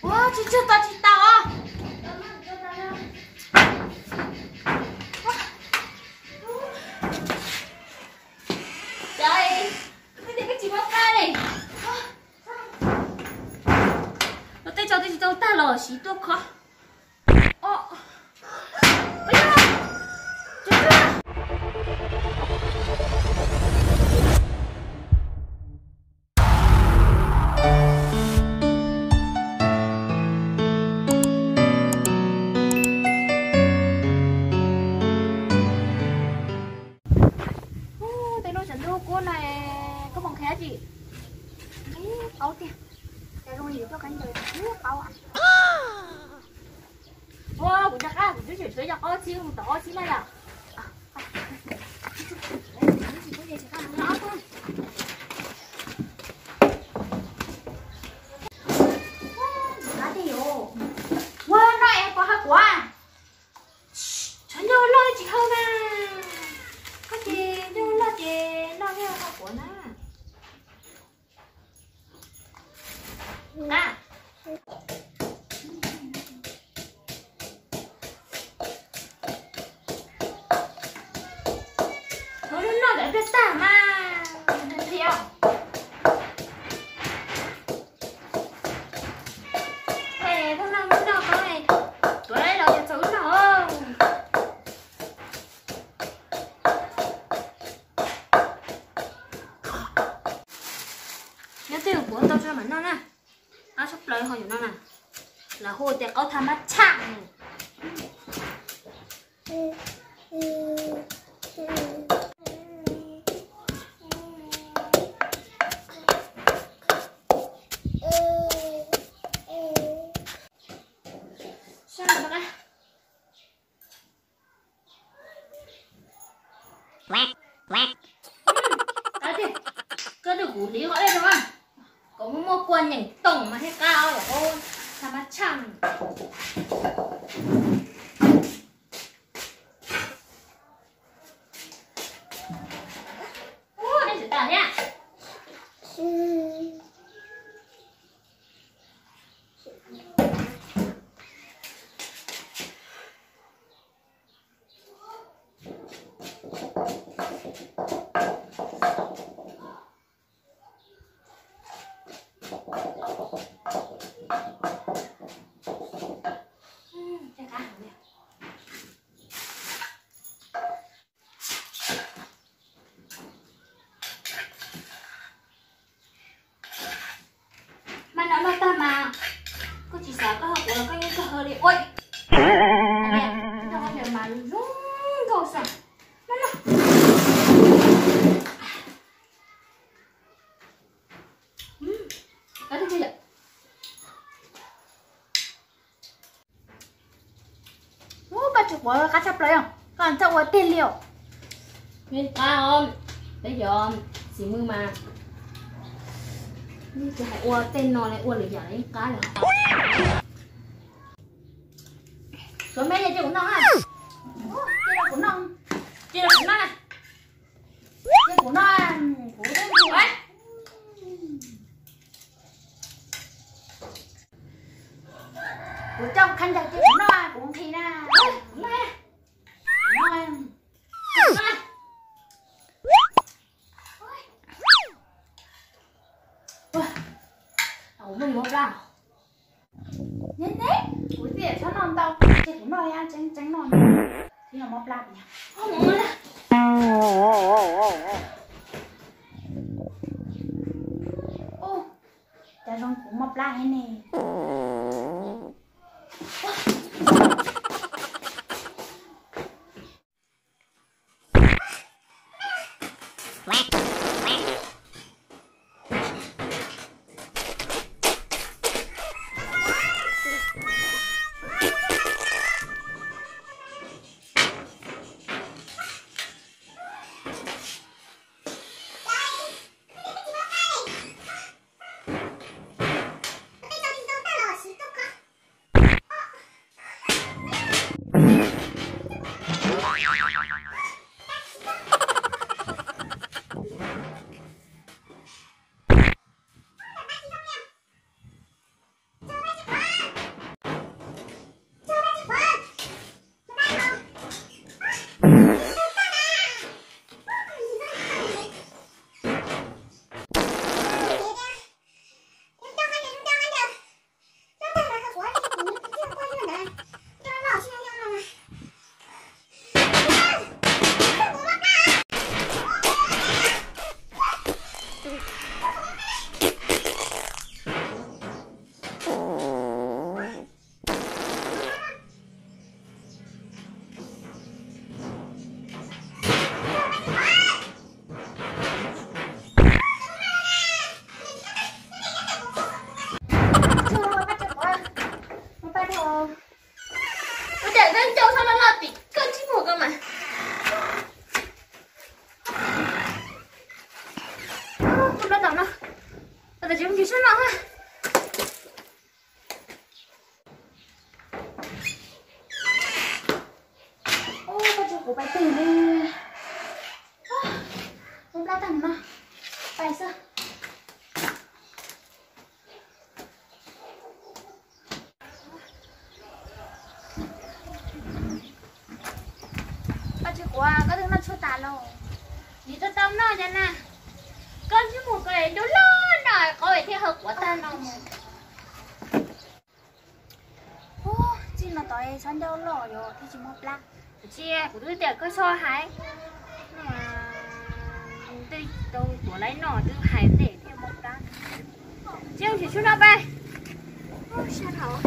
Ua tsis tsuag tau tsis tau. Cov, koj tias koj tsis muab qab li. Los tej tso twb tsis tau tag los siv tuaj kho. Tej lub tshav ntuj kub no, koj puas nqhis tsi? Qaub tiag, cas zoo li tuaj khav ncaws ib qaub. Ua kuv cov qab kuv twb tseem tshuav cov qaub txhib mus tom qaub txhib na yom. Ua no es pov haj kuav. Tshuav ncauj loj tsis hau na. Koj ces ncauj loj ces noj thiaj hau quav na. Noj cov pliaj tag mas. Tuav los yog txaus wb noj. Nyob twg kuv tau tso mam noj na. Qab tshaj plaws ho yus no na. Lawv hu tias qaub thaj mab tshaj. Koj twb kuv hliv qhov dej rau, kom muaj muaj kua nyeem toom mas thiaj qab os, thaj mab tshaj. Ua, nej tsis tas thiab. Mas noj noj tag mas koj tsis xav koj hau quav los koj yeej kawg hau li ua. Noj mas zoo nkauj xwb. Noj noj. Ub, koj tsis quav qab tshaj plaws os, koj txawj ua tiag li os. Yeej qab os, peb cov xib mws mas yeej tsis hais ua tej no li, ua lwm yam yeej qab li. Tuav me ces cia kuv noj na. Cia kuv noj, cia kuv noj na. Cia kuv noj, kuv twb nqhis. Kuv coj khav ncaws cia kuv noj, kuv nqhis na. Kuv noj. Kuv muaj mob plab. Neb neb, kuv tias txhob noj ntau, ces kuv noj tseeb tseeb noj, tib los mob plab tiag. Ua cas zoo kuv mob plab heev ne. Pais twg li? Muab plab tag no, pais xwb. Koj tsis quav, koj twb noj tshuaj tas los? Nim tau tau noj cas na. Koj ntsib mus koj nrub loj no qhov thiaj ho quav tag no mus. Txij no tod xyov ncauj loj yuav thiaj tsis mob plab. Tsis, kuv twb tias koj txhob hais. Tej tau tuav laib noj twb hais tej thiaj mob plab. Tsis, tsis tshua no pais. Sab hauv.